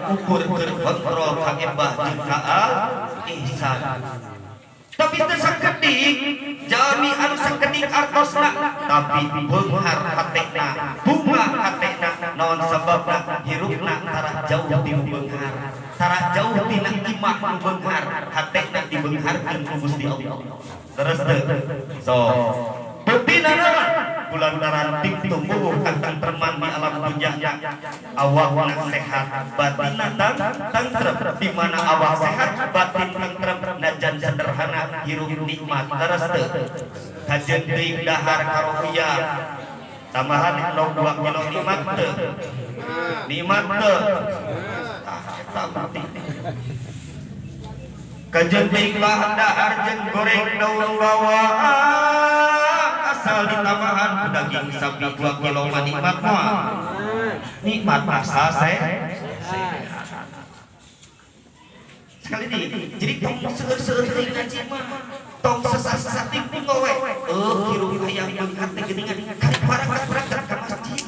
Kapupur keur kontrol ka ebah jeung ka ihsan. Tapi teu sakedik jalmi anu sakedik artosna tapi beunghar hatena, bunga hatena. Naon sababna? Hirupna tara jauh ti nu beunghar, tara jauh tina imah nu beunghar, hatena dibeungharkeun ku Gusti Allah. Terus teu so buktina naon? Kulantaran tumbuh katentreman di alam dunia, awakna sehat, batinna tentrem. Di mana awak sehat, batin tentrem, najan sederhana hirup nikmat. Terus teu? Kajeun teuing dahar karohia tambahan endog 2 kilo, nikmat teu? Nikmat teu? Tah, eta bukti. Kajeun teuing dahar jeung goreng daun bawang, asal ditambahan ku daging sapi 2 kilo mah nikmat moal? Nikmat, asal sehat. Sekali ini jadi tong seueur-seueur teuing ngaji mah, tong sesat-sesat teuing we. Hirup hayang beunghar teh geuningan kari parakat-parakat ka masjid,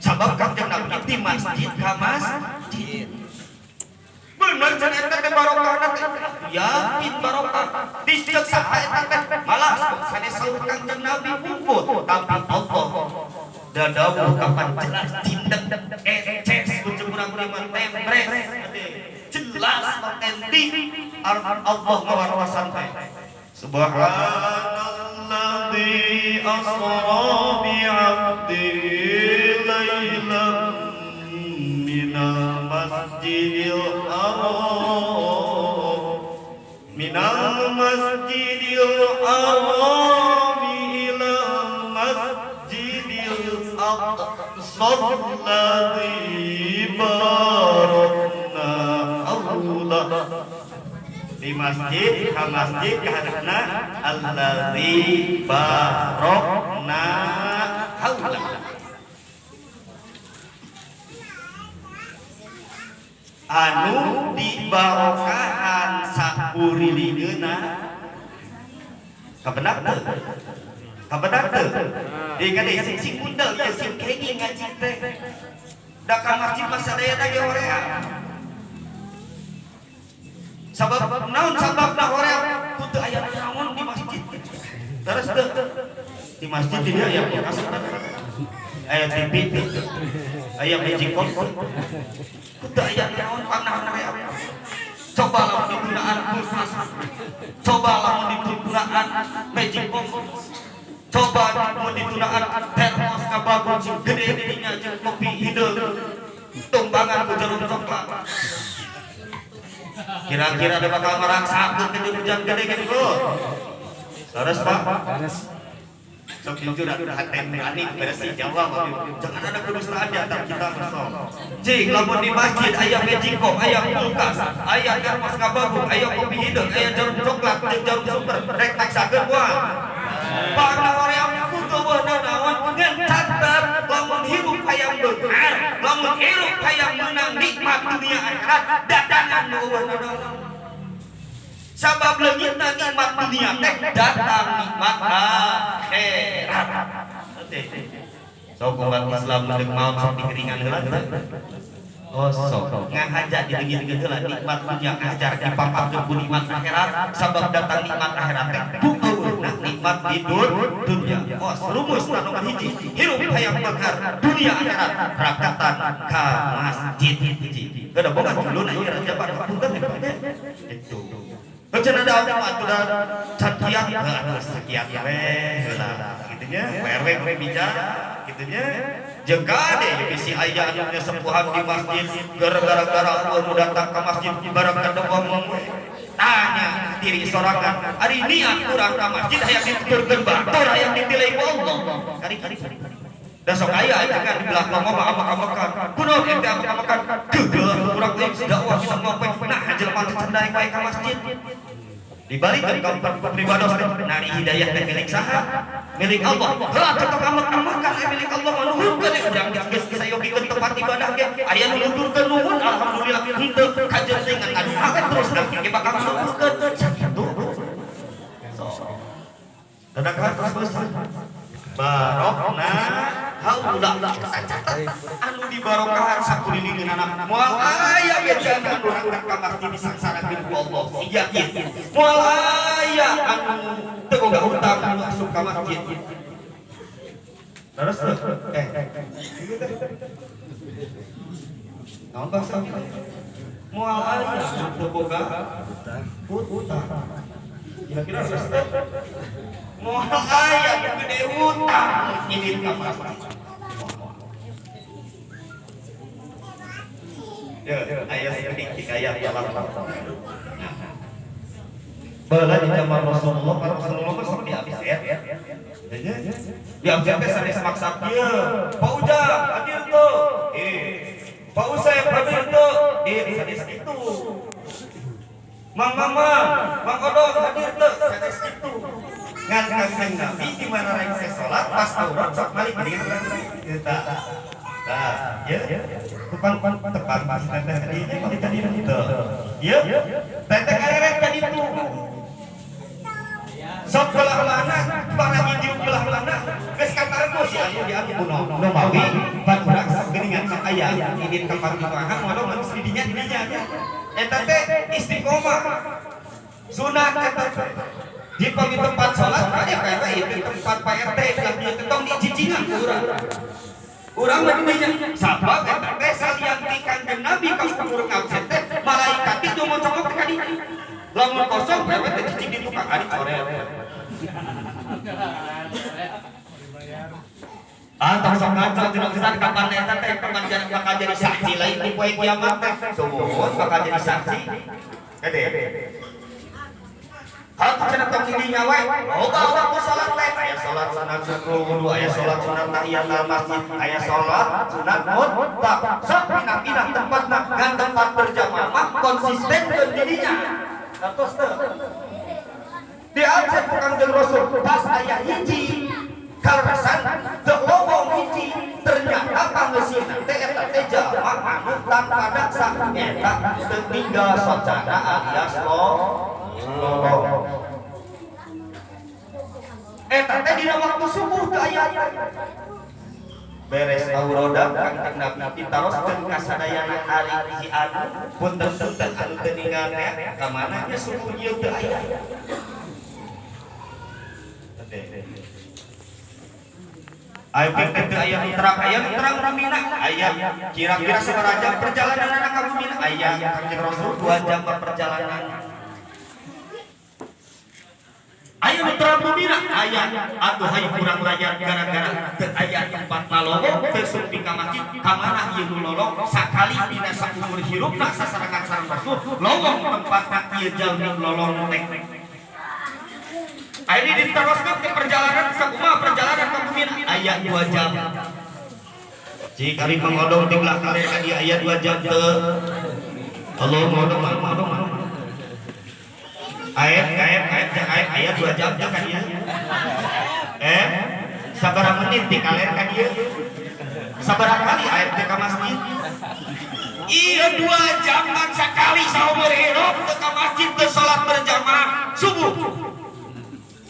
sabab Kanjeng Nabi di masjid ka masjid. Bener cenah eta teh barokahna teh, yakin barokah diceuk saha eta teh? Malah sanes saur Kanjeng Nabi bungkul, tapi Allah dadawuh kapan jelas cindek eces ku urang mah tempres jelas otentik Allah ngawarwasan teh. Subhanalladzi asra bi'abdihi laylan minal masjidil haram minal masjidil haram ila masjidil aqsa alladzi barakna hawlah. Di masjid ka masjid kahadapna alladzi barokna haula. Anu dibarokahan sakurilingeuna. Kabenar teu? Kabenar teu? Deui ka deui, sing sing mundel ieu, sing kenging ngaji teh. Da ka masjid mah sadayana ge horea. Sabab naon sababna horea? Ku teu aya naon di masjid. Terus teu? Di masjid tidak aya kulkas, aya TV, aya magicom. Ku teu aya naon panah horea. Coba lamun digunaan kulkas, coba lamun digunaan magicom, coba lamun digunaan termos kabagun sing gede dinya jeung kopi hideung tumbangan ku jarum coklat. Kira-kira ada bakal ngerangsakeun ke hujan gede gitu. Terus Pak? Terus. Sok jujur atuh, hate berani bersih jawab. Jangan ada kedustaan di antara kita besok. Cik, lamun di masjid aya magicom, aya kulkas, aya termos kabagung, aya kopi hideung, aya jarum coklat jeung jarum super, rek maksakeun moal? Pangna hoream kudu beuneu naon ngan catet lamun hirup hayang beunghar, lamun hirup hayang meunang nikmat dunia akhirat, datangan nu eueuh naon. Sabab leungitna nikmat dunia teh datang nikmat akhirat. Sok umat Islam deuk maot sok dikeringan heula teu? Oh sok ngahaja dileungitkeun heula nikmat dunia, ngahajar dipapakeun ku nikmat akhirat, sabab datang nikmat akhirat teh ku eueuhna nikmat di dunia. Oh rumus nomor hiji, hirup hayang beunghar dunia akhirat, rakatan ka masjid hiji. Kada boga juluna ieu raja punten itu. Cenah da mah atuh da can kiat, heuh sakiat we heula kitu nya, RW we bicara kitu nya. Jeung kade bisi aya anu nyesepuhan di masjid gara-gara eueuh nu datang ka masjid barang kadewong. Tanya diri sorangan, ari niat urang ka masjid hayang dituturkeun batur, hayang ditilai ku Allah? Kari-kari da sok aya aja kan di belakang mah amak-amakan. Kunaon ente amak-amakan? Geugeuh urang teh dakwah kita ngope. Nah jelema teh can daek wae ka masjid. Dibalikeun ka pribados teh, nari hidayah teh milik saha? Milik Allah. Heuh atuh tong amak-amakan, milik Allah mah nuhunkeun urang geus sayogikeun tempat ibadah ge. Aya nu nundurkeun nuhun, alhamdulillah, henteu kajeun teh ngan ngadoa we terus ge bakal nuhunkeun sakitu. So. Tadakan terus barokna haula. haula. Catat anu dibarokahan sakulilingeunana. Moal aya bejana anu rangkat ka masjid disangsarakeun ku Allah. Yakin. Moal aya anu teu boga hutang anu asup ka masjid. Terus naon bahasa moal aya anu teu boga hutang. Kira-kira terus teh moal aya nu gede hutang ini ka masjid. Ya, aya sedikit hikayat dalam. Baheula di zaman Rasulullah, para Rasulullah mah sok diabsen. Diabsen teh sanes maksa kieu. Pak Ujang, hadir teu? Pak Usep, hadir teu? Sanes kitu. Mang Mama, Mang Odong hadir teu? Sanes kitu. Ngan Kangjeng Nabi di mana rengse salat pas aurat sok balik deui. Eta. Nah, ya, tepang tepang pas teteh tadi tadi itu. Ya, teteh kareret tadi itu. Sok belah mana, para nyidiu belah mana, geus katargo si anu dianu kuno. Nu mawi pan urang sok geuningan sok aya idin ka panggilangan modong geus di dinya di dinya. Eta teh istiqomah. Sunah eta teh. Di pami tempat salat aya Pak RT ieu tempat Pak RT belah dieu teh tong dicicingan ku urang. Urang mah dinya sabab eta teh salian ti Kangjeng Nabi ka urang absen teh malaikat teh congok-congok teh ka ditu. Lamun kosong we teh cicing di tukang ari coret. Ah tong sok ngaco cenah ustaz kapan eta teh kapan bakal jadi saksi lain di poe kiamat teh. Sumuhun bakal jadi saksi. Gede. Kalau cenah tong dinya we, loba waktu salat teh aya salat sunat syukur wudu, aya salat sunat tahiyatul masjid, aya salat sunat mutlak. Sok pindah-pindah tempatna ngan tempat berjamaah mah konsisten keun dirinya. Atos teu. Di absen ku Kangjeng Rasul pas aya hiji kaleresan teu lowong hiji ternyata pangeusina teh eta teh jalma anu tanpa daksa eta teu ninggal socana alias lowong. Eta teh dina waktu subuh teu aya. Beres auroda Kangjeng Nabi ditaroskeun ka sadayana ari si anu punten-punten anu teu ninggal teh ka mana nya subuh ieu teu aya. Ayo teh aya nu terang, aya nu terang Mina, aya kira-kira sabaraha jam perjalanan ka Mina, aya Kangjeng Rasul 2 jam perjalanan. Aya nu terang Mina, aya atuh hayu kurang layar gara-gara teu aya tempat lalowong teu sumping ka masjid, ka mana ieu nu lolong sakali dina saumur hirupna sasarengan sareng Rasul, lowong tempatna ieu jalmi lolong teh. Akhirnya diteruskan ke perjalanan sakumaha perjalanan ka Mina aya 2 jam. Jika ari mangodong di belah kaler ka dieu aya 2 jam teu. Allah ngodong ngodong. Aep aep aep jang aep aya 2 jam teu ka dieu. Sabaraha menit di kaler ka dieu? Sabaraha kali aep teh ka masjid? Iya 2 jam ngan sakali saumur hirup teu ka masjid teu salat berjamaah subuh.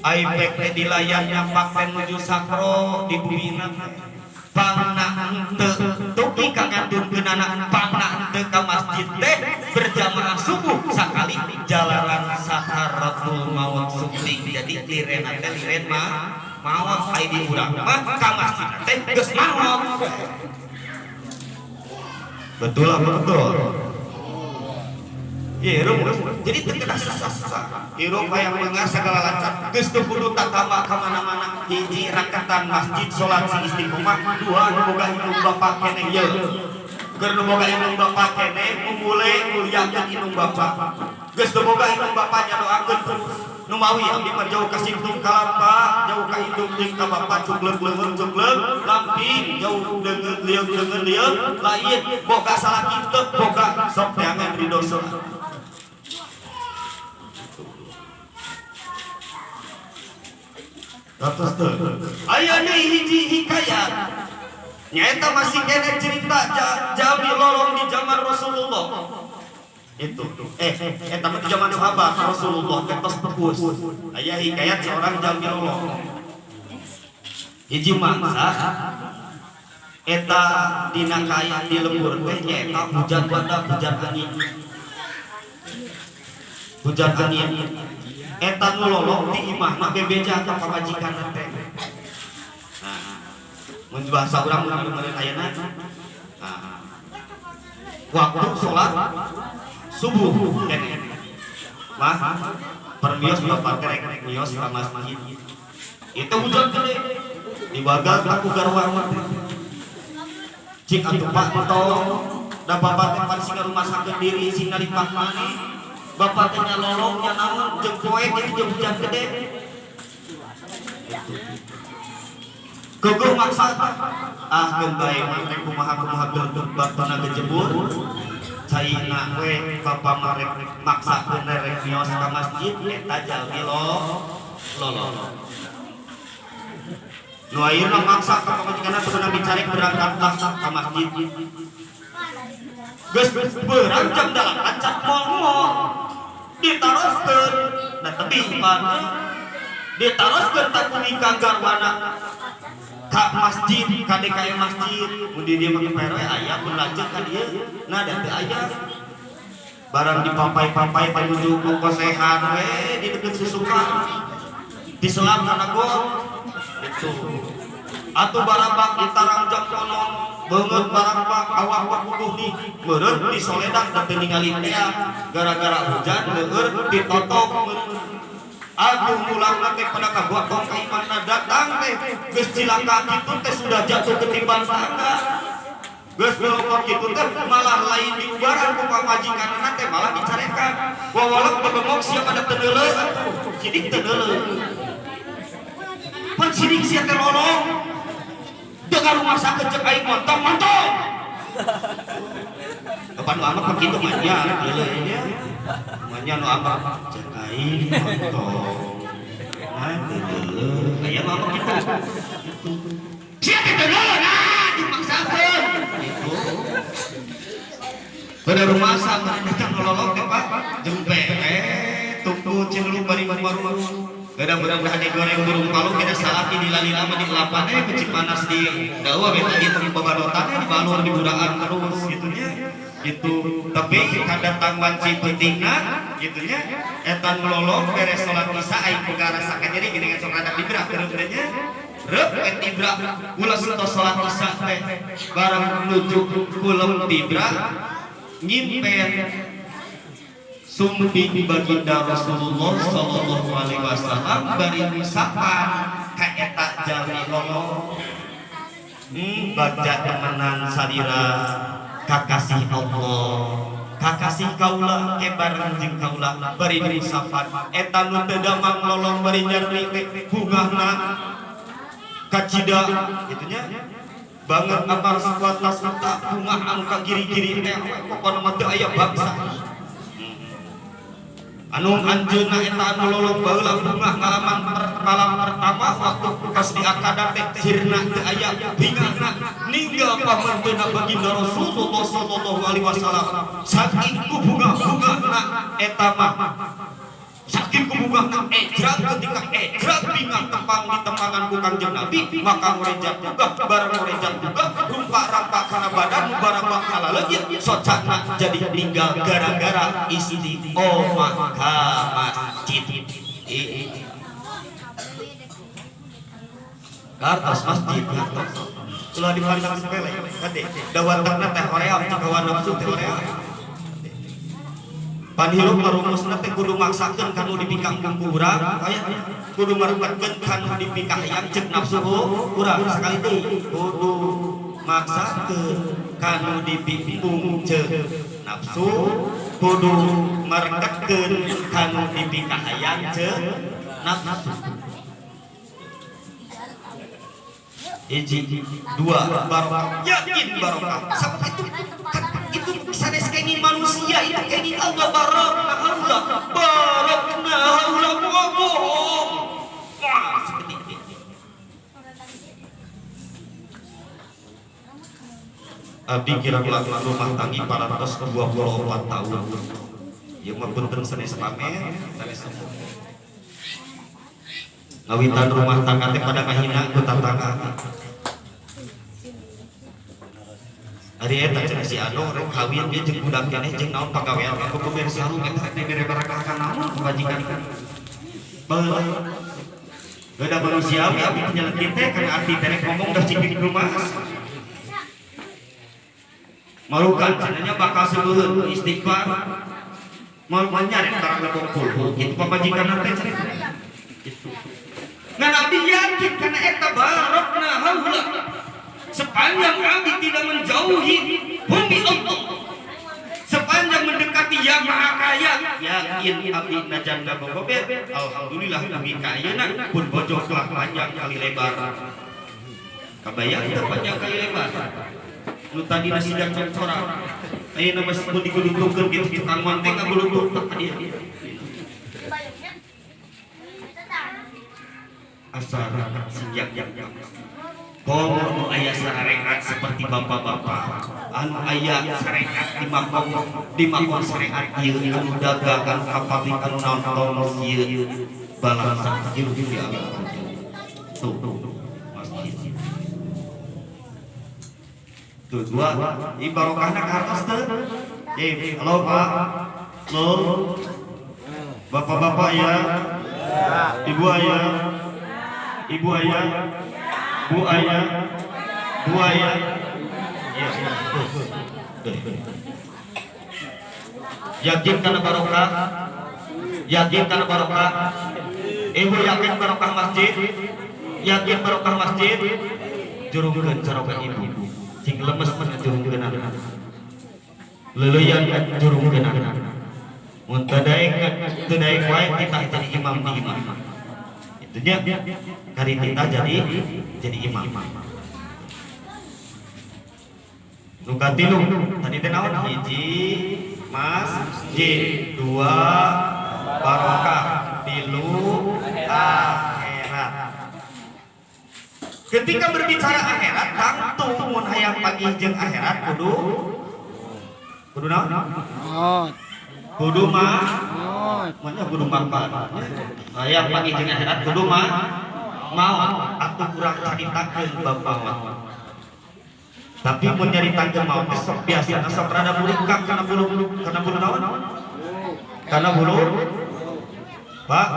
Aipek teh dilayah nyapak teh nuju sakro di bumina pangna henteu tuki ka ngaturkeunana pangna henteu ka masjid teh berjamaah subuh sakali jalanan sakaratul maut sumping jadi lirena teh liren mah maot ai di urang mah ka masjid teh geus maot. Betul apa betul? Hirup jadi teu kedah susah-susah. Hirup hayang beungar segala lancar. Geus teu kudu tatama ka mana-mana. Hiji raketan masjid salat sing istiqomah, dua nu boga indung bapa keneh ieu. Keur nu boga indung bapa keneh mumule muliakeun indung bapa. Geus teu boga indung bapa nya doakeun terus. Nu mawi abdi mah jauh ka sintung kalampa, jauh ka indung jeung ka bapa cukleuk leuweung cukleuk, lamping jauh deungeun lieung deungeun lieung, lain boga salaki teu boga sok teangan ridho salat. Atas teu. Aya deui hiji hikayat. Nyaeta masih kene cerita jami lolong di zaman Rasulullah. Itu. Eta mah di zaman sahabat Rasulullah teh tos tepus. Aya hikayat seorang jami lolong. Hiji mangsa Eta dina kaayaan di lembur teh nyaeta hujan badak, hujan angin. Hujan angin. Eta nu lolong di imahna bebeja ka pamajikanna teh. Nah, mun bahasa urang mun meureun ayeuna. Nah, waktu sholat subuh keneh. Mah permios bapak teh rek mios ka masjid. Itu hujan gede. Dibagal ku garwana teh. Cik atuh Pak entong da bapak teh pan sing ngarumasakeun diri sing nalipak maneh. Bapak teh nya lolong nya naon jeung poek itu jeung hujan gede. Geugeuh maksa ah geun bae mah rek kumaha kumaha geuleuh batona gejebur. Caina we bapak mah rek maksakeun rek mios ka masjid eta jalmi lolong. Nu ayeuna maksa ka pamajikanna teu meunang dicari berangkatlah ka masjid. Geus beurang jam 8 can moal-moal. Ditaroskeun da tebih pan. Ditaroskeun takuni ka garwana ka masjid, ka DKM masjid. Mun di dieu mah ke PRW aya mun lanceuk ka dieu. Nah da teu aya. Barang dipapai-papai menuju kokosehan we di deukeut susukan. Diselam kana gol. Itu. Atuh barabak ditarangjang konon beungeut barabak awak-awak kuduh di meureun disoledak da teu ningali teh gara-gara hujan leueur ditotok meureun. Atuh mulangna teh pada kabuat tong ka imahna datang teh geus cilaka kitu teh sudah jatuh ketiban tangga. Geus leueur kitu teh malah lain diubaran ku pamajikanna teh malah dicarekan. Wawalek bebengok sia pada teu neuleuh atuh sidik teu neuleuh. Pan sidik sia teh lolong. Dengar rumah sakit cek aing montong montong. Kapan nu amak kitu mah nya deuleuh nya. Manya nu amak cek aing montong. Nah deuleuh aya nu amak kitu. Sia teh deuleuh nah dimaksakeun gitu. Pada rumah sakit datang lolong teh Pak jempe tunggu cilulu bari baru. Kadang-kadang digoreng burung palung kita salaki di lali lama di lapane kecil panas di dawa beta di pembadotan di balur di buraan terus gitunya gitu. Tapi kadatang wanci pentingna gitunya etan melolong beres sholat isya aing boga rasa kanyeri geuningan sok rada dibrak terus nya reup et ibra ulah tos sholat isya teh bareng nuju kulem tibra nyimpen sumbing baginda Rasulullah sallallahu alaihi wasallam bari ngusapan ka eta jalmi lolong. Baca temenan salira kakasih Allah kakasih kaula ke bareng jeung kaula bari ngusapan eta nu teu damang lolong bari nyeri teh bungahna kacida kitu nya banget amar kuatas ta bungah anu ka giri-giri teh pokona mah teu aya bangsa. Anu anjeunna eta anu lolong baheula bungah ngalaman malam pertama waktu pas di akadar teh sirna teu aya bingahna ninggal pamanteuna baginda Rasulullah sallallahu alaihi wasallam saking ku bungah-bungahna eta mah saking ku bungahna ejrang ketika ejrang bingah tepang di tepangan ku Kangjeng Nabi maka ngorejat juga bareng ngorejat juga rumpak-rampak kana badan barabak kana leungit socana jadi ninggal gara-gara istiqomah ka masjid. Kartos masjid kartos ulah dipandang sepele kade dawatanna teh hoream cik hawa nafsu teh hoream. Pan hirup marumusna teh kudu maksakeun kanu dipikangkung ku urang aya kudu marepetkeun kanu dipikahayang ceuk nafsu urang sakali deui kudu maksakeun kanu dipikung ceuk nafsu kudu mareketkeun kanu dipikahayang ceuk nafsu. Hiji dua barokah yakin barokah sabab itu kan itu sanes kenging manusia itu kenging Allah barokah Allah barokna haula bohong. Wah seperti itu. Abdi kira-kira rumah tanggi parantos 24 tahun. Ieu mah punten sanes pamer sanes ngawitan rumah tangga teh pada kahina ku tatangga. Ari eta cenah si Anu rek kawin dia jeung budak keneh jeung naon pagawean aku bere sarung eta rek dibere barakah ka naon pamajikan. Baheula. Beda manusiawi abdi teh nyelekit teh kana arti teh rek ngomong dah cicing rumah. Marukan cenahnya bakal sebeuheun istighfar. Marukan nyarek barang lebok kulhu kitu pamajikan teh cenah. Gitu. Ngan abdi yakin kana eta barokna haula. Sepanjang abdi tidak menjauhi bumi Allah, sepanjang mendekati Yang Maha Kaya, yakin abdi najan ngagogober, alhamdulillah dugi ka ayeuna pun bojo telah panjang kali lebar. Kabayang teu panjang kali lebar? Nu tadina sidak congcorang, ayeuna mah mun digulungkeun kitu tukang manteng ngagulung ka dieu. Asar sejak komo nu aya sareat seperti bapak-bapak anu aya sareat di makom sareat ieu anu dagang anu ka pabrik anu naon tong ieu balangsa jauh di alam tuh masjid tuh dua i barokahna ka hartos teu. Halo Pak, halo bapak-bapak ya, ibu ayah, ibu ayah, bu ayah, bu ayah. Yakin karena barokah, yakin karena barokah. Ibu yakin barokah masjid, yakin barokah masjid. Jurungkeun caroka ibu, cing lemes mah jurungkeun anak. Leuleyan jurungkeun anak. Mun teu daek teu daek wae kita jadi imam di imam. Itunya kari kita jadi imam. Nu katilu tadi teh naon? Hiji masjid, dua barokah, tilu akhirat. Ketika berbicara akhirat, tangtu mun hayang pagi jeung akhirat kudu kudu naon? Kudu mah, makanya kudu makan. Hayang pagi jeung akhirat kudu mah maot atuh urang caritakeun bab maot. Tapi mun nyaritakeun maot teh sok biasana sok rada bulikak kana bulu naon? Kana bulu. Pak,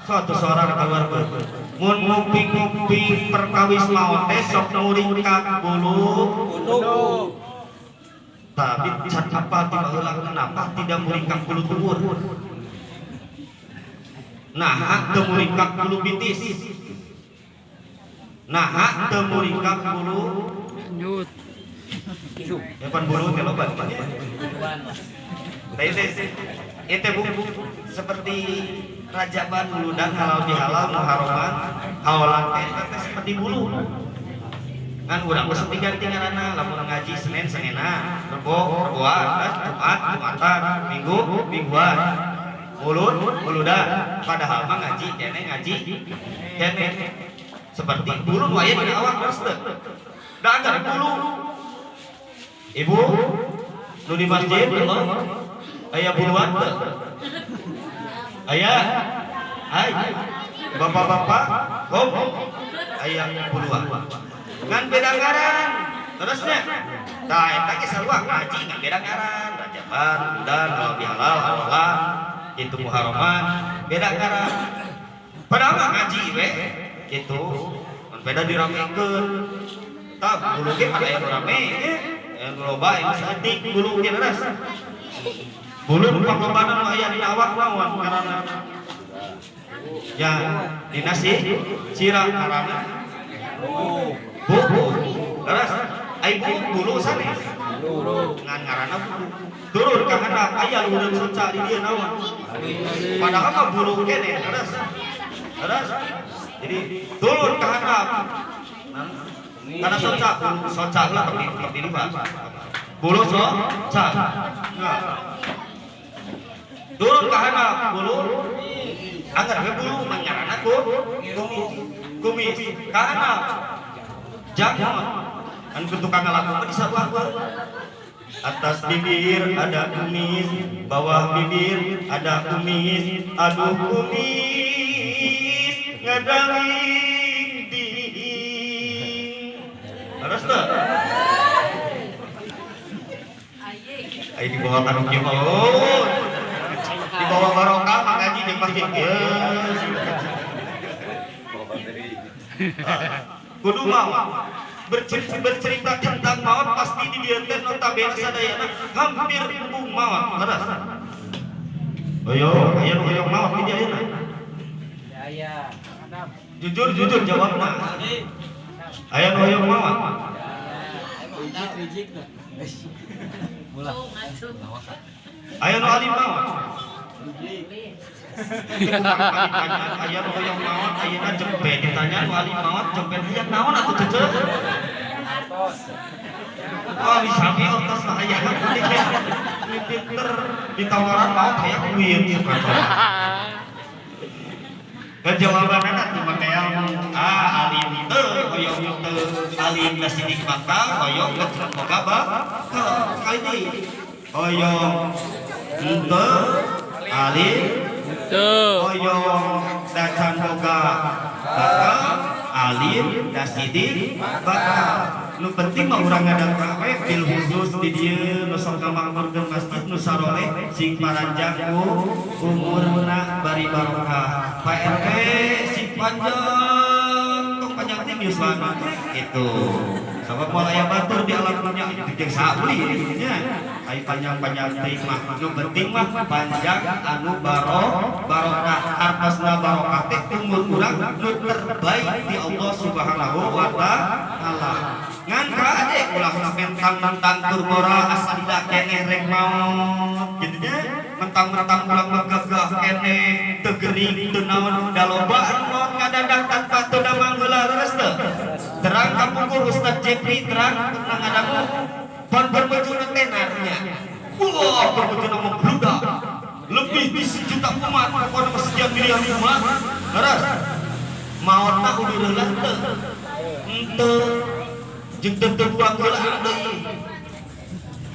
suatu seorang keluar mun nguping-nguping perkawis maot teh sok muringkak bulu. Tapi can apa ti baheula kenapa tidak muringkak bulu tuur? Nah, teu muringkak bulu bitis. Nah, teu muringkak bulu nyut. Ya pan bulu teh loba. Teh itu bu seperti rajaban buludan halal bihalal muharoman haolan teh seperti bulu. Kan urang mah setinggal-tinggalana lamun ngaji Senin Senena, Rebo Reboan, Jumat Jumatan, Minggu Mingguan, Mulud Muludan. Padahal mah ngaji kene ngaji kene. Seperti bulu nu aya dina awak terus teu. Da agar bulu. Ibu nu di masjid Allah aya buluan teu? Aya. Hai. Bapak-bapak, hom aya buluan. Ngan beda ngaran. Terusnya. Tah eta ge sarua ngaji ngan beda ngaran, rajaban, dan halal bihalal, haolan, kitu muharoman, beda ngaran. Padahal mah ngaji we kitu. Mun beda diramekeun. Tah bulu ge pada aya nu rame, aya nu loba aya nu saeutik bulu ge leres. Bulu nu panglobana nu aya dina awak naon ngaranna? Ya, dina si sirah ngaranna. Buku, leres. Ai buku bulu sanes. Ngan ngaranna buku. Turun ka handap aya luhureun soca di dieu naon? Padahal mah bulu keneh, leres. Leres. Jadi turun ka handap. Karena soca, bulu soca lah tong dirubah. Bulu soca. Nah. Turun ka handap bulu anggar we bulu mah ngaranna kumis. Kumis ka handap. Jangan anu tukang ngalaku mah disarua. Atas bibir ada kumis, bawah bibir ada kumis, aduh kumis ngadaling ding. Terus tuh. Ayo dibawa ka nu kieu mah. Dibawa barokah mah ngaji jeung masjid ieu. Kudu maot. Bercerita tentang maut pasti di dieu teh notabene sadayana hampir embung maot, leres. Ayo, aya nu hoyong maot di dieu ayeuna. Aya. Jujur jawabna. Aya nu hoyong maot. Rijik. Aya nu alim maot. Aya nu hoyong maot ayeuna jempe ditanya nu alim maot jempe hayang naon atuh cece? Wah, sami otos lah aya. Ini pinter ditawaran maot hayang duit suka. Kan jawabanana teh make alim teu hoyong teu alim nasidik bakal hoyong geus boga bakal sekali deui hoyong teu alim teu hoyong dacan boga bakal alim nasidik bakal. Nu penting mah urang ngadatang we bil khusus di dieu nu sok ngamakmurkeun masjid nu saroleh sing paranjang umurna bari barokah. Pak RT sing panjang tong panjang teh yuswana kitu. Sabab moal aya batur di alam dunya jeung sauli nya. Ai panjang-panjang teh mah nu penting mah panjang anu barokah. Artosna barokah teh umur urang nu terbaik di Allah Subhanahu wa taala. Ngan kade ulah mentang-mentang tur ngora asal keneh rek maot kitu nya. Mentang-mentang ulah megagah keneh teu gering teu naon da loba anu maot ngadadak tanpa teu damang heula leres teu. Terang kapungkur Ustaz Jepri terang tenang ngadamu pan bermujuna tenarnya. Wah, bermujuna membludak. Lebih di sejuta umat, pokoknya sekian miliar umat. Leres. Maotna udah heula teu. Henteu. Jeung teu buang heula deui.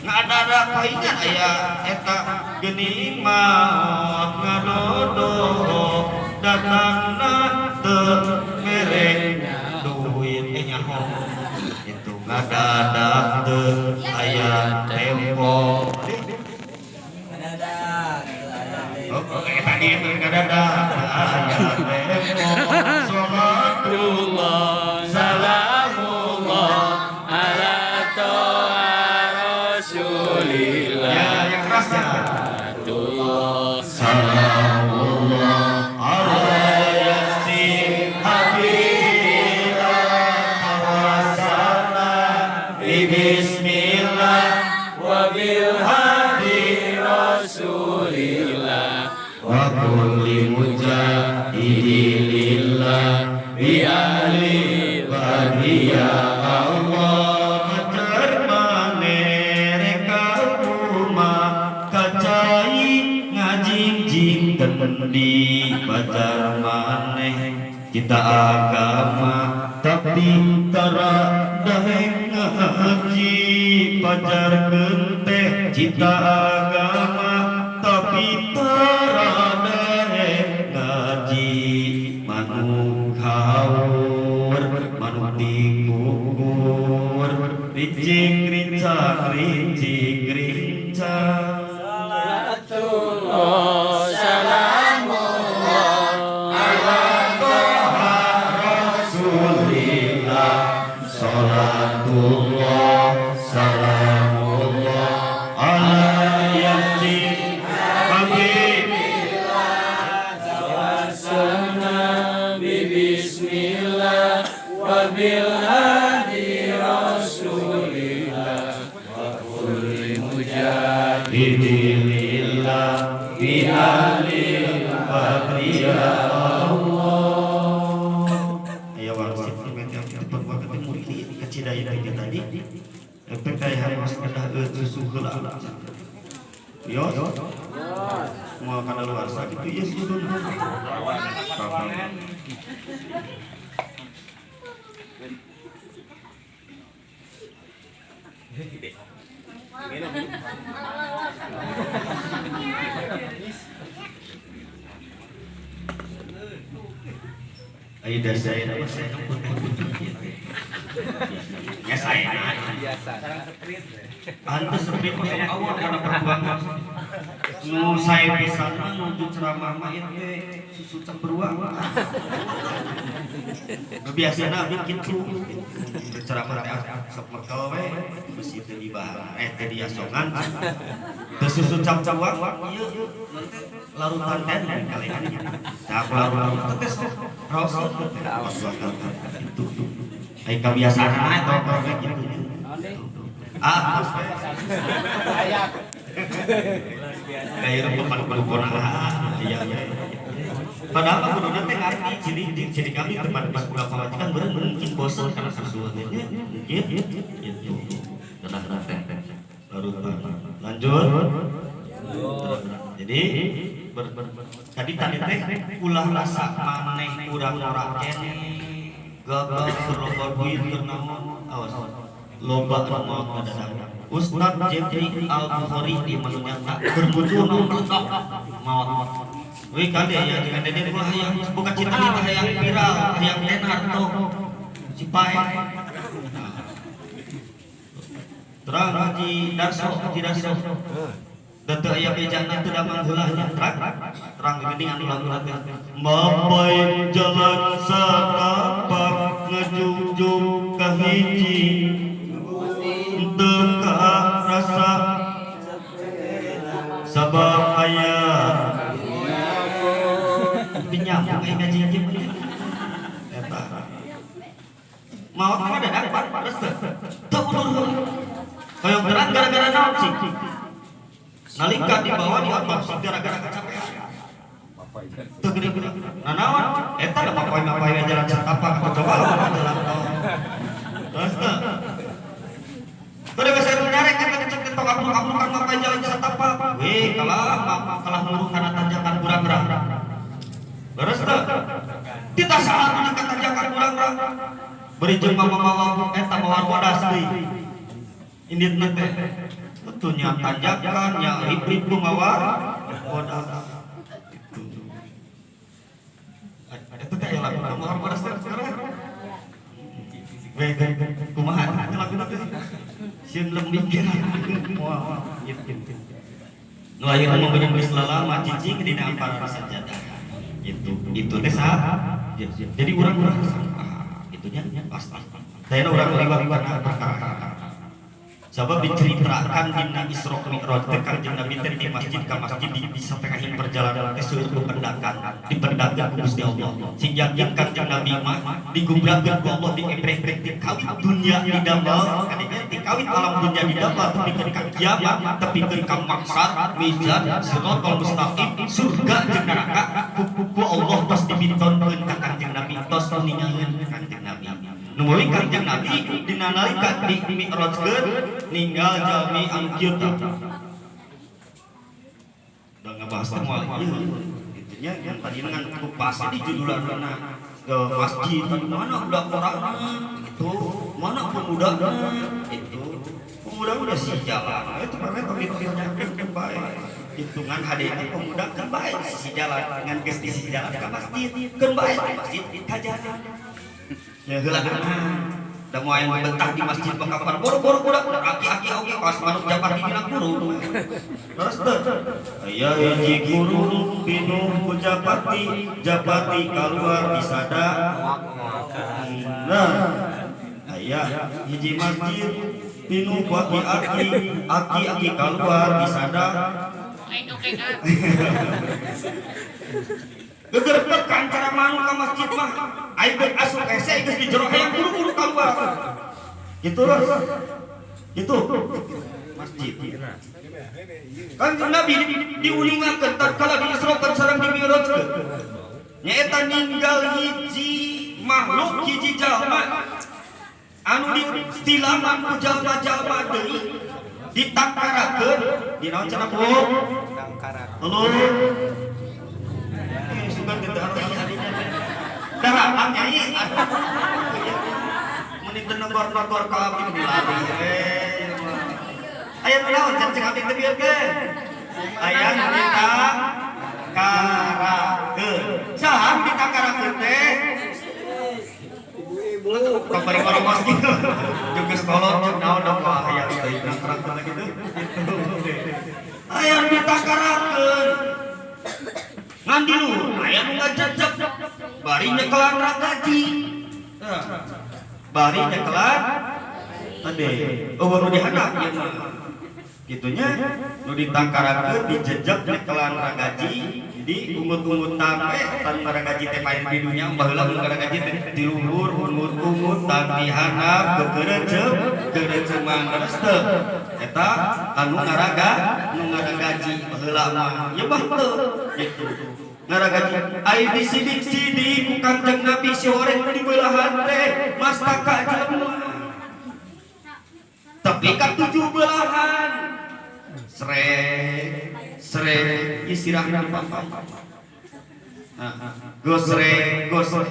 Ngadada paingan aya eta geuning maot ngadodo datangna teu mere duit nyaho itu ngadadak teu aya tempo. Oh, tadi itu ngadadak aya tempo. Salatullah salamullah ala toha rasulillah. Ya, yang keras ya. Salatullah salamullah ala yasin habibillah tawassalna bi bismillah wa bil hadi rasulillah wa kulli mujahidin lillah bi ahli badiyah. Allah kacermane reka umah kacai ngajingjing tendi pacar maneh kita agama tapi tara dahek ngaji pacar kenteh cita agama tapi tara dahek ngaji manuk haur manuk dikukur rincing rincang rincing rincang. Salatullah salamullah ala toha rasulillah. Salatullah salamullah ala yasin habibillah tawassalna bi bismillah wa bil hadi rasulillah wa kulli mujahidin lillah bi ahli badriyah. Allah aya wangsit perbuatan murid kacidaya teh tadi efek daya harus kedah susu heula yo moal kadaluarsa kitu ieu suduna. Ayo saya nama saya ya saya Biasa. Antus seprit masuk awal karena perjuangan. Nu saya bisa nuju ceramah mah ieu teh susu cak beruang. Nu biasana abdi kitu. Ceramah teh sok mekel we besi teu dibahas teh diasongan. Teu susu cap beruang ieu larutan teh kalian. Tah larutan teh sok raos itu. Ai kabiasaan mah eta kitu. Ah, kayak papan pelukon iya iya. Padahal mah kuduna teh ngarti ciri kami teman pas budak pamajikan beureum mungkin bosen karena sesuatu nya mungkin gitu. Kedah teh larutan. Lanjut. Jadi tadi teh ulah rasa maneh urang ora keneh gagal berlomba duit keur naon awas. Loba maut kadadang. Ustaz Jeffrey Al-Bukhari di manunyata berbutuh maut. Wih kali ya jangan dede ulah hayang buka cita-cita hayang viral, hayang tenar tuh. Cipai. Terang Haji Darso, Haji Darso. Dan teu aya bejana teu damang heula nya terang. Terang geuning anu lagu teh. Mapai jalan satapak ngejungjung ka hiji. Teu rasa sabab aya Pinyambung aya ngaji ieu eta. Maot mah dadak terus teu. Teu udur heula. Hoyong terang gara-gara naon cing? Nalika dibawa di otopsi gara-gara kecapean. Teu gede-gede. Nah naon? Eta da mapoe-mapoe jalan setapak atau coba lah jalan tol. Terus teu. Kudu geus nyarek eta kecek tong abruk-abrukan mapoe jalan setapak. Weh kalah kalah muruk kana tanjakan burangrang. Terus teu. Titah saha nu ka tanjakan burangrang. Beri jeung mamawa eta mawar bodas deui. Inditna teh. Atuh nya tanjakan nya ribut mawar bodas. Itu. Eta teh aya lagu mawar bodas teh sekarang. Weh kumaha eta laguna teh? Sieun lembik moal gitu. Nu ayeuna mah banyak geus lalama cicing dina ampar sajadah. Itu itu teh saha? Jadi urang-urang itunya pasti. Saya urang liwat karena perkara. Sabab diceritakan dina Isra Mi'raj teh Kanjeng Nabi teh di masjid ka masjid di satengahin perjalanan teh seueur pependakan, dipendakan ku Gusti Allah. Sing yakin Kanjeng Nabi mah digubragkeun ku Allah diebrek-ebrek ti kawit dunya didamel, kadinya ti kawit alam dunya didamel tepikeun ka kiamat, tepikeun ka mahsyar, mizan, siratal mustaqim, surga jeung neraka ku Allah tos dibintonkeun ka Kanjeng Nabi, tos ningalkeun Kanjeng Nabi. Numuwi Kanjeng Nabi dina nalika di Mi'rajkeun ninggal jalmi anu kieu tah. Da ngabahas teh moal ieu. Kitu nya kan tadi ngan kupas di judulanna ke masjid mana budak orangna gitu, mana pemudana itu. Pemuda udah si jalan itu mah tapi kan bae. Hitungan hadena pemuda kan bae si jalan ngan geus di si jalan ka masjid, keun bae di masjid ka jalan. Ya heula da moal betah di masjid bakapan boro-boro budak aki-aki oge pas manuk japati dina guru. Terus teu aya hiji guru pinuh ku japati, japati kaluar disada. Nah, aya hiji masjid pinuh ku aki-aki, aki-aki kaluar disada. Gegerbekan cara manuk ka masjid mah aing geus asup hese geus di jero hayang buru-buru keluar. Gitu lah. Gitu. Masjid. Kanjeng Nabi diuningakeun tatkala diisrokeun sareng dimi'rajkeun. Nyaeta ninggal hiji makhluk hiji jalma anu ditilaman ku jalma-jalma deui ditangkarakeun di naon cenah Bu? Tangkarakeun. Sugan teu darah nyai meni teu negor-negor ka abdi lari aya nu naon cek abdi teh bieukeun aya nu ditangkarakeun saha nu ditangkarakeun teh Kamari maromos gitu. Jeung geus kolot jeung naon dong mah hayang teuing terang gitu. Aya nu ditangkarakeun. Ngan di luhur aya nu ngajejeg. Bari nyekelan ragaji. Bari nyekelan tadi. Oh baru dihandap ieu mah. Gitunya nu ditangkarakeun dijejeg nyekelan ragaji di ungut-ungutan tan ragaji teh paling di dunya baheula mun ragaji teh di luhur ungut-ungutan di handap kekerecep kereceuman leres teu eta anu ngaraga nu ngaragaji baheula mah ieu mah teu gitu ngaragaji ai disidik-sidik ku Kangjeng Nabi si horeng di belahan teh mastaka jelema tapi ka tujuh belahan srek srek istirahna papa nah gosrek gosrek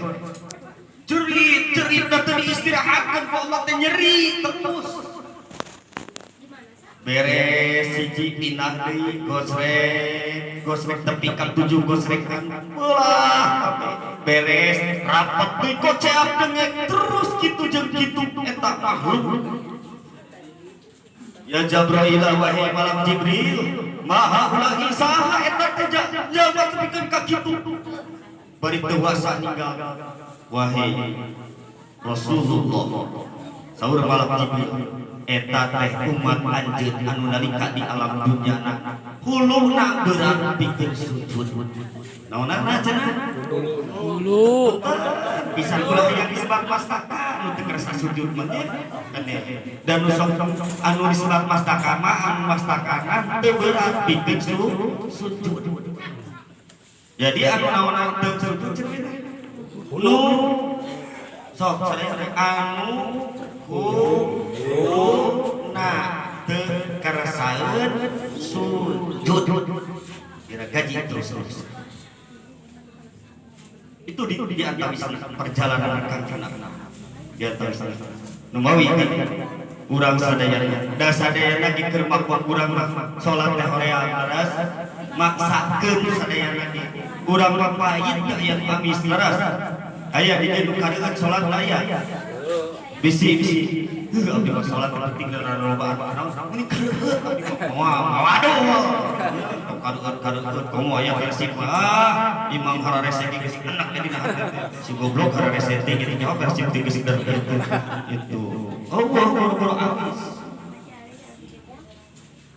cerit cerit teu diistirahatkeun ku Allah teh nyeri terus beres hiji pindah deui gosrek gosrek tepi ka tujuh gosrekan belah kabeh beres rapat deui koceak dengek terus kitu jeung kitu eta makhluk. Ya Jabrail wahai malam Jibril maha ulah saha eta teh jalma tepikeun ka kitu bari teu wasa ninggal wahai Rasulullah saur malam Jibril eta teh umat anjeun anu nalika di alam dunyana huluna berat pikeun sujud naonana cenah Hulu. Bisa ulah yang disebut mastaka nu teu kersa sujud mah nya dan nu sok anu disebut mastaka mah anu mastakana teu berat pikeun sujud. Jadi anu naonna teu sujud cenah hulu sok sadaya anu huluna teu kersaeun sujud kira gaji terus terus. Itu di antara perjalanan Kangjeng Nabi di antara numawi kan urang sadayana da sadayana ge keur makuan urang mah salat teh hoream leres maksakeun sadayana ge urang mah pahit teu aya amis leres aya di dieu nu kareueut salat aya bisi bisi heuh abdi mah salat penting loba naon ini kareueut abdi mah moal waduh kareueut kareueut komo aya persib ah imam hararese geus enak jadi nah si goblok hararese teh gitu nyawa persib teh geus itu Allah boro-boro amis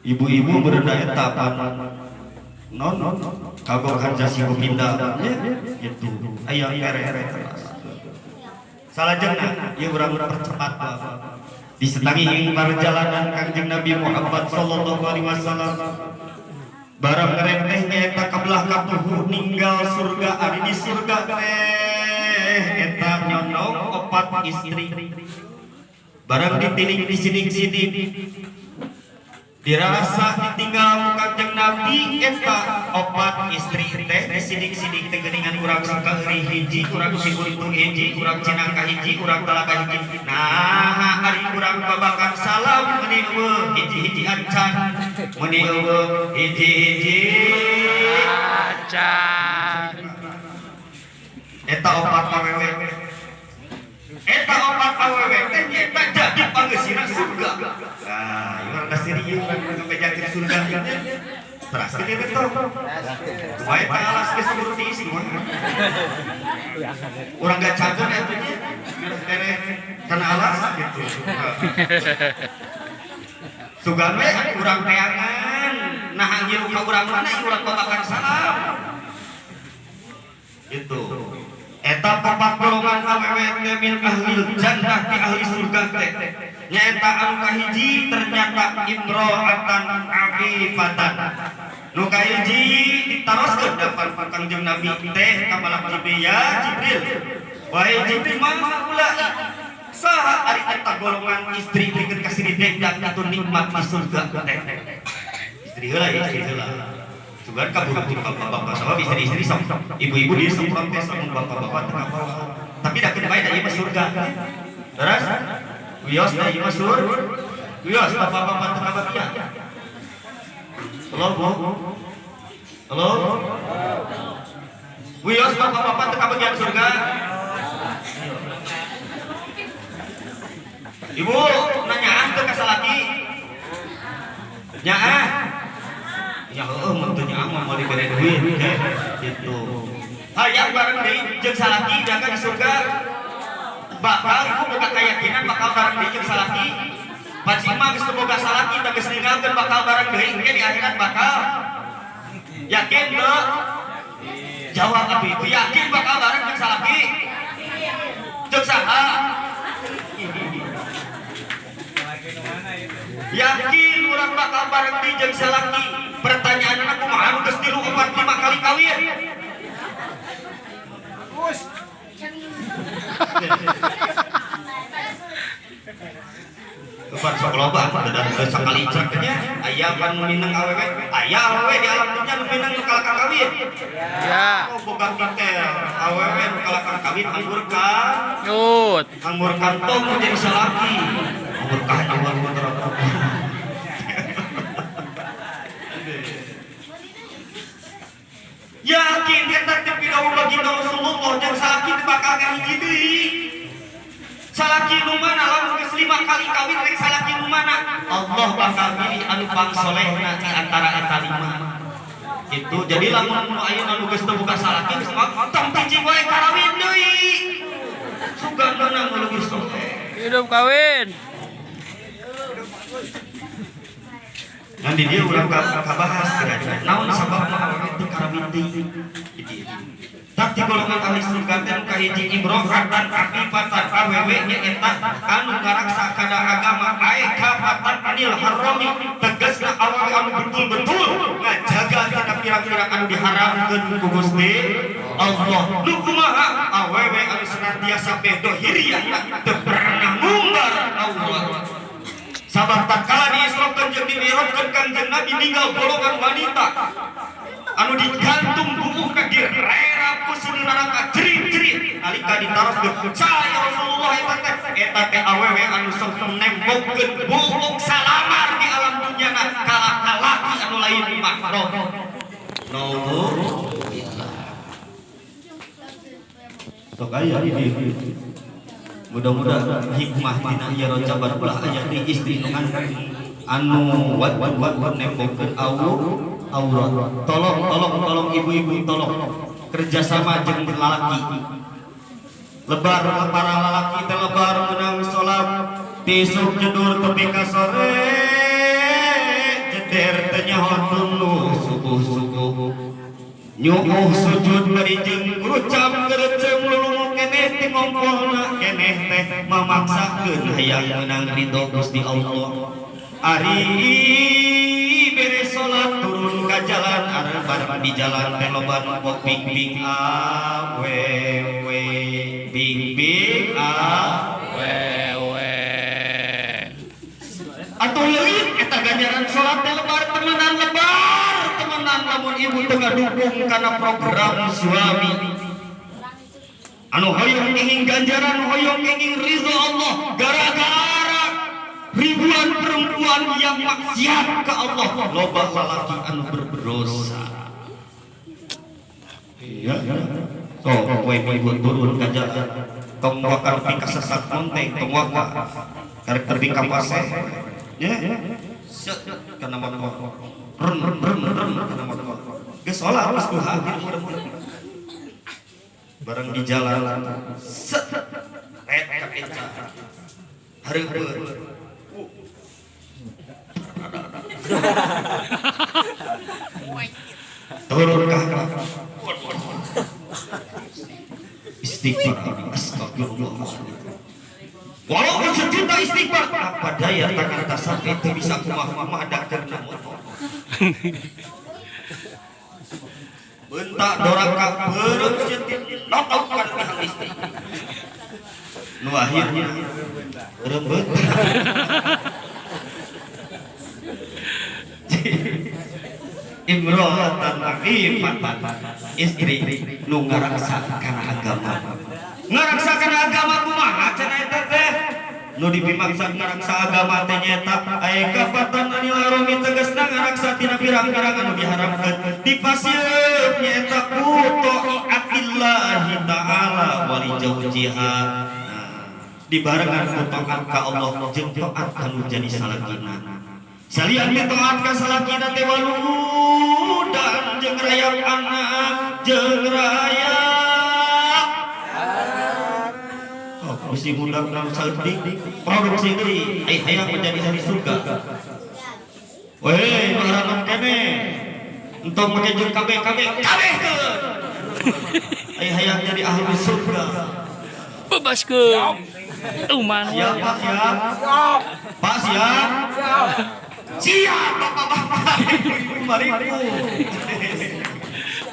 ibu-ibu berenda eta pan non kagok harja si pindah gitu aya ere terus salajengna ieu urang percepat disetangi perjalanan Kangjeng Nabi Muhammad sallallahu alaihi wasallam barang ngerenteh nyaeta kabelah katuhu ninggal surga ari di surga teh eta nyondong opat istri barang ditilik disidik-sidik dirasa ditinggal ku Kangjeng Nabi eta opat istri teh disidik-sidik teh geuningan urang Sukaheuri hiji urang Ciguntung hiji urang Cinangka hiji urang Talaga hiji nah ari urang babakan salam meuni eueuh hiji-hiji acan meuni eueuh hiji-hiji acan eta opat awewe eta opat awewe teh nyata jadi pangeusina surga. Nah, ieu rada serius urang ngabejakeun surga ieu. Teras ke dieu teh. Wae teh alas geus seperti isi urang gacakeun eta nya tereh kana alas gitu. Sugan we urang teangan nah ngilu ka urang mana ieu urang babakan salam. Gitu. Eta opat golongan awewe teh min ahlil jannah ti ahli surga teh nyaeta anu kahiji ternyata imro'atan afifatan nu kahiji ditaroskeun dapan Kangjeng Nabi teh ka malak Jibril ya Jibril wahai Jibril mah ulai saha ari eta golongan istri pikeun kasih dendang itu nikmat di surga teh istri heula istri heula sugan kabur bapak-bapak sabab istri-istri sok ibu-ibu dia sok protes lamun bapak-bapak teu kabawa tapi da keun bae da ieu mah surga terus wios da ieu mah surga wios bapak-bapak teu kabagia halo Bu halo wios bapak-bapak teu kabagian surga Ibu nanyaan teu ka salaki? Nyaah. Ya heueuh mun teu nyaah mah moal dibere duit gitu. Hayang bareng deui jeung salaki jaga di surga. Bakal ibu boga keyakinan bakal bareng deui jeung salaki. Pacima geus teu boga salaki teh geus ninggalkeun bakal bareng deui engke di akhirat bakal. Yakin teu? Jawab atuh ibu, yakin bakal bareng jeung salaki? Jeung saha? Yakin urang bakal bareng deui jeung salaki. Pertanyaanna kumaha nu geus 3, 4, 5 kali kawin? Kepan sok loba da geus sakali ceknya aya pan nu mineng awewe, aya awewe di alam dunya nu mineng nu kalakang kawin. Ya. Oh boga titel awewe nu kalakang kawin anggur ka Nyut. Anggur kantong nu jadi salaki. Anggur ka anggur motor. Yakin eta teh pidawuh baginda Rasulullah jeung salaki teh bakal ngahiji deui. Salaki nu mana lamun geus 5 kali kawin rek salaki nu mana? Allah bakal milih anu pangsolehna di antara eta 5. Itu jadi lamun nu ayeuna nu geus teu boga salaki geus mah tong cicing wae karawin deui. Sugan meunang nu leuwih soleh. Hidup kawin. Nanti dia urang kabahas kira-kira. Naon sababna awewe teu karawin deui? Jadi tak di golongan ahli surga teh nu kahiji imro'atan afifatan awewe nya eta anu ngaraksa kana agama aekafatan anil harami tegasna awewe anu betul-betul ngajaga tina pirang-pirang anu diharamkeun ku Gusti Allah. Nu kumaha awewe anu senantiasa bedo hiriahna teu pernah ngumbar aurat. Sabab tatkala diisrokeun jeung dimi'rajkeun Kangjeng Nabi ninggal golongan wanita anu digantung bubuhna direrap ku seuneu neraka jerit-jerit nalika ditaroskeun saya Rasulullah eta teh awewe anu sok nembongkeun buuk salamar di alam dunyana kalah lalaki anu lain mahram. Naudzubillah. Sok aya di mudah-mudahan hikmah dina ieu rojaban ulah aya di istri nu anu wat wat wat nembongkeun aurat. Tolong tolong tolong ibu-ibu tolong kerjasama jeung lalaki. Lebar para lalaki teh lebar meunang salat tisuk jedur tepi ka sore jeder teh nyaho tuluh subuh-subuh nyuuh sujud bari jeung ngurucap gereceum lulungu keneh ti ngompolna keneh teh mamaksakeun hayang meunang ridho Gusti Allah. Ari beres salat turun ka jalan arep di jalan teh loba nu bing-bing awewe bing-bing awewe. Atuh leuit eta ganjaran salat teh lebar temenan lebar temenan lamun ibu teu ngadukung kana program suami anu hoyong kenging ganjaran hoyong kenging ridho Allah gara-gara ribuan perempuan yang maksiat ke Allah loba lalaki anu berdosa. Iya. So poe ibu turun ka jalan tong wakar pikasesat monteng tong waka karek terbing ka paseh nya set kana motor ren ren ren kana motor geus salat geus duha bareng di jalan set ret ka eca hareupeun turun ka istighfar astagfirullah. Walaupun sejuta istighfar apa daya tangan tak sampai itu bisa kumaha-kumaha ada karena motor bentak doraka beureum sieun knock out kana istri nu akhirnya rembet. Imro'atan afifatan istri nu ngaraksa kana agama. Ngaraksa kana agama kumaha cenah eta teh? Nu dipimaksa ngaraksa agama teh nyaeta aya kafatan anil harami tegasna ngaraksa tina pirang-pirang anu diharamkeun dipasieun nyaeta ku taatillahi ta'ala wa li jaujiha. Dibarengan ku taat ka Allah jeung taat ka nu jadi salakina. Salian teh taat ka salakina teh waludan jeung rayap anak jeung rayap. Oh, mesti mudah dalam saeutik produksi deui ai hayang menjadi ahli surga. Weh, nu kene. Entong make jeung kabeh kabeh kabeh keun. Ai hayang jadi ahli surga. Bebaskeun. Uman. Siap, Pak, siap. Pak, siap. Siap, Bapak-bapak. Mariku.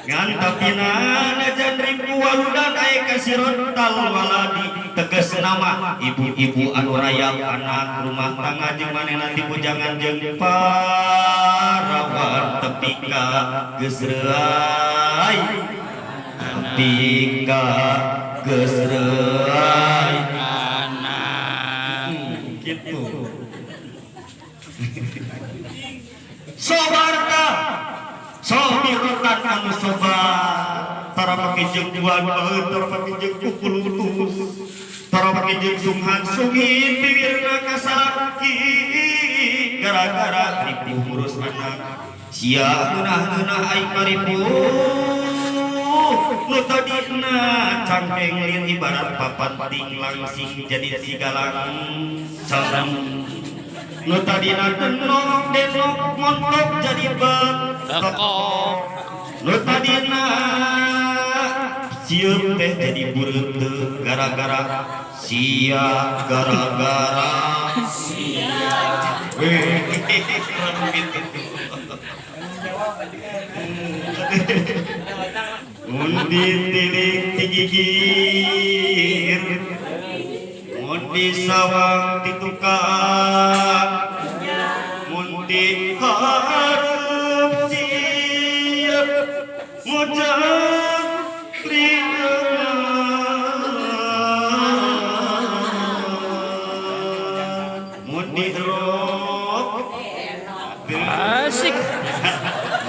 Ngan tapi najan ribu waludan aya kasiron tal waladi tegas nama ibu-ibu anu rayap anak rumah tangga jeung manehna ti bujangan jeung parawan tepi ka geus reuay tepi ka geus reuay Anak. Gitu. Sobarta sobirotan anu sobar tara make jeung buan baeut tara make jeung kukulutus tara make jeung sunghan sunghin bibirna kasalaki gara-gara ripuh ngurus anak sia ngeunah-ngeunah aing maripuh nu tadina cangkeng lieur ibarat papanting langsing jadi sigalang sareng nu tadina denok denok montok jadi betekok nu tadina sieun teh jadi bureuteuh gara-gara sia gara-gara sia. Mun ditilik ti gigir mun disawang ti tukang mun dihareup sieup ngucap ringan mun dirop Asik.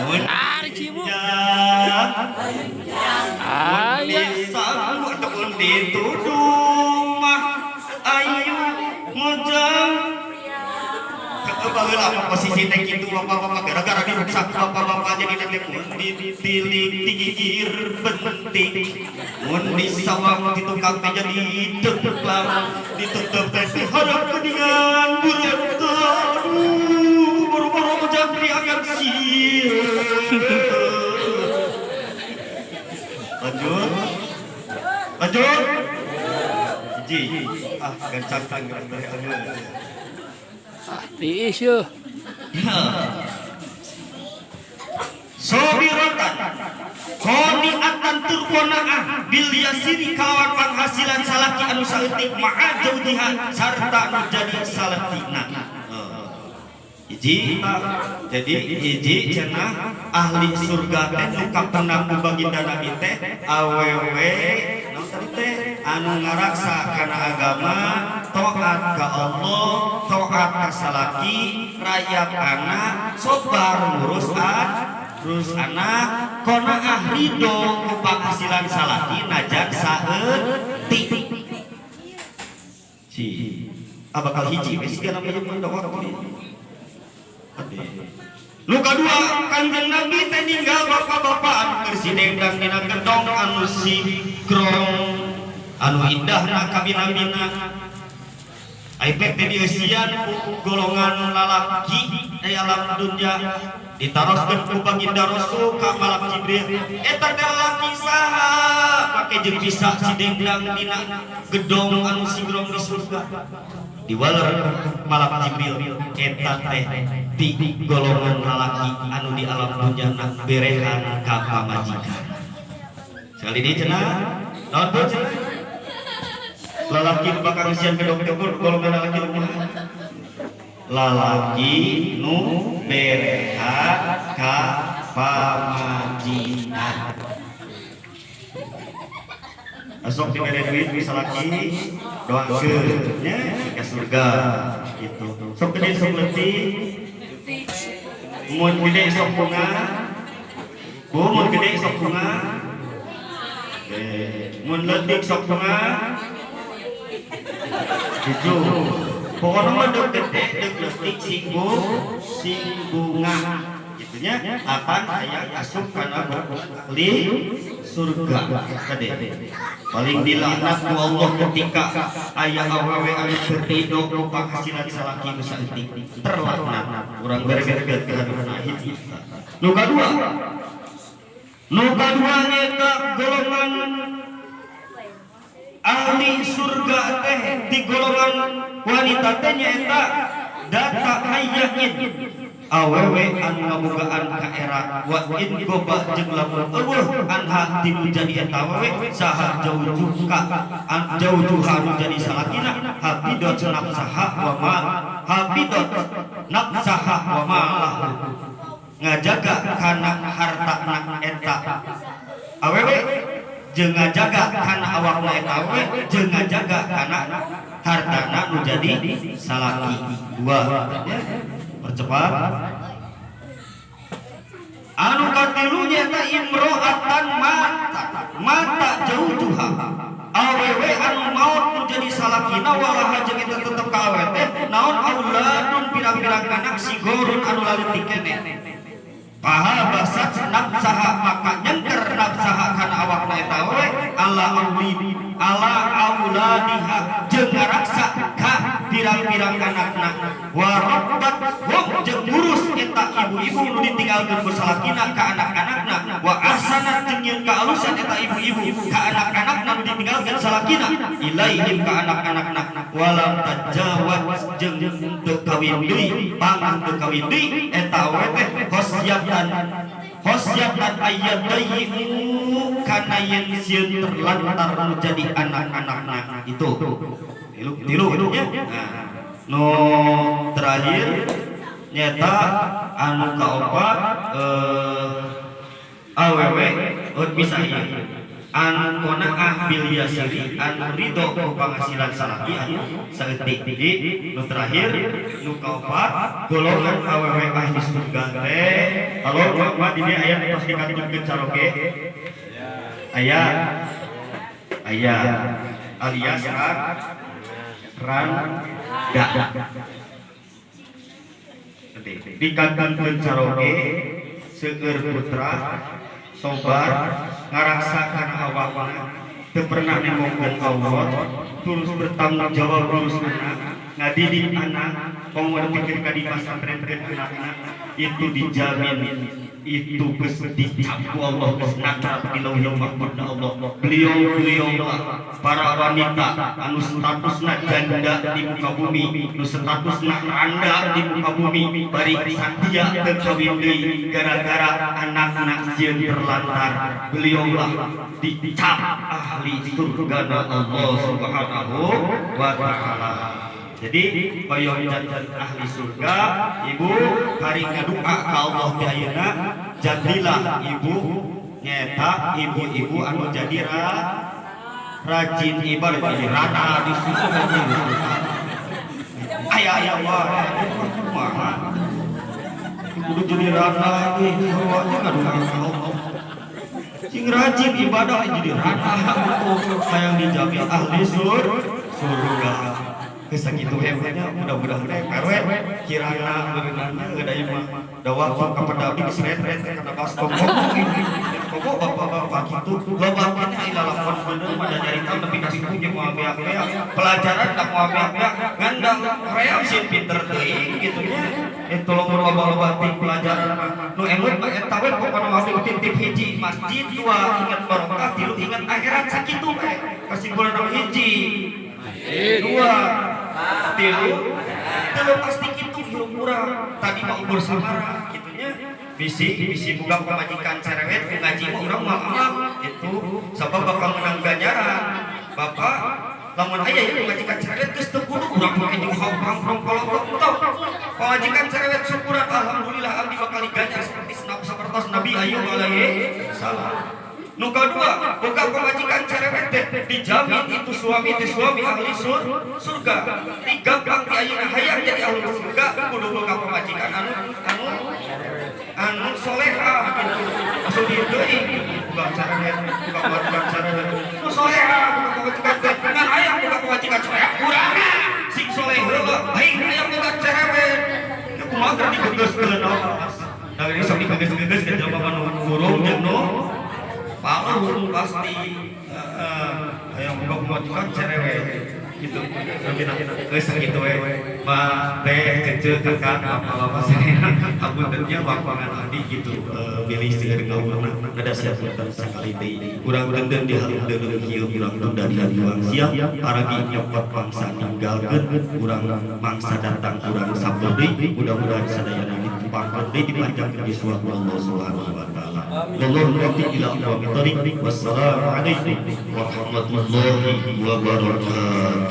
mun Tarik sih, Bu. Mun Aya. disanggu ataupun dituduh mah ayu ngujang baheula apa posisi teh kitu bapak-bapak gara-gara diruksak bapak-bapak jadi teh mun ditilik ti gigir penting mun disawang ti tukang teh jadi dengklang ditutup teh diharap kuningan bureut aduh boro-boro ngujang agar sieun. Lanjut. Lanjut. Hiji. Ah, gancang tanggerang dari alun. Ah, tiis yeuh. Sobiratan qoniatan tur qanaah bil yasiri kalawan penghasilan salaki anu saeutik ma'a jaujiha sarta anu jadi salakina. Hiji, jadi hiji cenah ahli surga teh nu kapenang ku baginda Nabi teh awewe naon tadi teh anu ngaraksa kana agama, taat ka Allah, taat ka salaki, rayap anak, sobar ngurus terus anak, qanaah ridho ku penghasilan salaki najan saeutik. Si, bakal hiji we siga namanya mah da waktu. Nu kadua Kanjeng Nabi teh ninggal bapak-bapak anu keur sidendang dina gedong anu sigrong anu indahna kabina-bina. Ai teh dieusian ku golongan lalaki di alam dunya ditaroskeun ku baginda Rasul ka Malak Jibril. Eta teh lalaki saha make jeung bisa sidendang dina gedong anu sigrong di surga. Diwaler Malak Jibril eta teh ti golongan lalaki anu di alam dunya berehan ka pamajikan. Sekali deui cenah, naon bu cenah? Lalaki nu bakal ngeusian gedong-gedong golongan lalaki nu kumaha? Lalaki nu berehan ka pamajikan. Asok dibere duit bisa laki doakeun nya ke surga gitu. Sok gede sok leutik mun gede sok bunga. Bu mun gede sok bunga. Mun leutik sok bunga. Tujuh. Pokoknya mah deuk gede deuk leutik sing bunga gitunya akan aya asup kana ahli surga kade. Paling dilaknat ku Allah ketika aya awewe anu teu ridho ku penghasilan salaki nu saeutik, terlaknat. Urang beres-beres ke hadupna hiji. Nu kadua, nu kadua nyaeta golongan ahli surga teh di golongan wanita teh nyaeta dzata hayain, awewe anu ngabogaan kaera, wa in ghaba jeung lamun euweuh anha ti nu jadi eta awewe saha zaujuha an zaujuha anu jadi salakina, hafidhot nafsaha wa ma hafidhot nafsaha wa malahu, ngajaga kana hartana eta awewe jeung ngajaga kana awakna eta awewe jeung ngajaga kana hartana nu jadi salaki. Dua ya, percepat. Anu katilu nyaeta imro'atan mata mata zaujuha, awewe anu maot nu jadi salakina, walaha jeung eta tetep ka awewe teh naon auladun pirang-pirang anak, sigorun anu laletik keneh, fahabasat nafsaha maka nyengker nafsaha kana awakna eta awewe ala aulid ala auladiha jeung ngaraksa ka pirang-pirang anakna, wa rabbat hum jeung ngurus eta ibu-ibu nu ditinggalkeun ku salakina ka anak-anakna, wa ahsanat jeung nyieun kaalusan eta ibu-ibu ka anak-anakna nu ditinggalkeun salakina, ilaihim ka anak-anakna, walam tajawaz jeung teu kawin deui, pangah teu kawin deui eta awewe teh, khosyatan khosyatan ayyad dayi'u kana yen sieun terlantar nu jadi anak-anakna. Itu tilu, tilu ya. Nah, nu terakhir nyata anu kaopat, awewe bisa ieu anu qanaah bil yasiri, anu ridho ku penghasilan salaki anu saeutik. Jadi nu terakhir nu kaopat golongan awewe ahli surga teh, halo Bapak, di dieu aya tos dikatunkeun caroge, aya aya alias randa. Dikatunkeun caroge, seueur putra, sobar, ngaraksa kana awakna, teu pernah nembongkeun Allah, terus bertanggung jawab ngurus anak, ngadidik anak, komo dipikir ka dipasantrenkeun anakna, itu dijamin itu geus dicap ku Allah, geus natap di lauhil mahfudna Allah. Beliau beliau lah para wanita anu statusna janda di muka bumi, nu statusna randa di muka bumi, bari satia teu kawin deui gara-gara anakna sieun terlantar, beliau lah dicap ahli surga Allah Subhanahu wa Ta'ala. Jadi hoyong janten ahli surga, ibu hari ngadoa ka Allah ti ayeuna, jadilah ibu nyeta ibu-ibu anu jadi rajin ibadah, jadi rata di susu. Aya aya Allah kumaha kudu jadi rata ih awaknya ngadoa ka Allah sing rajin ibadah, jadi rata hayang dijamin ahli surga. Sakitu hebatnya, mudah-mudahan teh RW kirana beunangna geus ieu mah da waktu kepada abdi geus ret-ret kana baskom kok bapak-bapak kitu loba keneh aya lalakon bener mah da nyarita nepi ka subuh jeung moal beak-beak pelajaran da moal beak-beak ngan da hoream sieun pinter teuing kitu nya. Itu lamun loba-loba ting pelajaran mah nu emut mah eta we pokona mah titip hiji masjid, dua ingat barokah, tilu ingat akhirat, sakitu we kesimpulan. Hiji, dua, tilu, tilu pasti kitu hirup urang. Tadi mah ukur samara kitunya, bisi bisi boga pamajikan cerewet ku ngaji mah urang moal amal itu sabab bakal menang ganjaran. Bapak, lamun aya ieu pamajikan cerewet geus teu kudu urang make jeung hampang polotok tok. Pamajikan cerewet syukuran, alhamdulillah abdi bakal diganjar seperti sapertos Nabi Ayub alaihi salam. Nu kadua, boga pamajikan cerewet teh dijamin itu suami teh suami ahli surga. Digampang ti ayeuna hayang jadi ahli surga kudu boga pamajikan anu anu anu soleha gitu. Asup dieu teuing boga cerewet, boga pamajikan cerewet. Nu soleha boga pamajikan teh ngan hayang boga pamajikan soleha kurang. Digegeskeun awas. Da ini sok digeges-geges ke jelema nu burung jeung nu paur pasti hayang boga pamajikan cerewe gitu. Geus sakitu we. Ma teh cece kakak bapak-bapak sadayana hapunten nya wakongan abdi gitu bilih seueur ngawurna rada siap punten sakali deui. Urang deundeun di hareudeuh kieu urang tunda di buang siap paragi nyokot mangsa ninggalkeun urang mangsa datang urang sabdo deui mudah-mudahan sadayana ditepangkeun deui dipanjangkeun di suatu Allah Subhanahu wa taala. Wallahu muwaffiq ila aqwamit thoriq. Wassalamualaikum warahmatullahi wabarakatuh.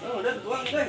Oh, udah tuang deh.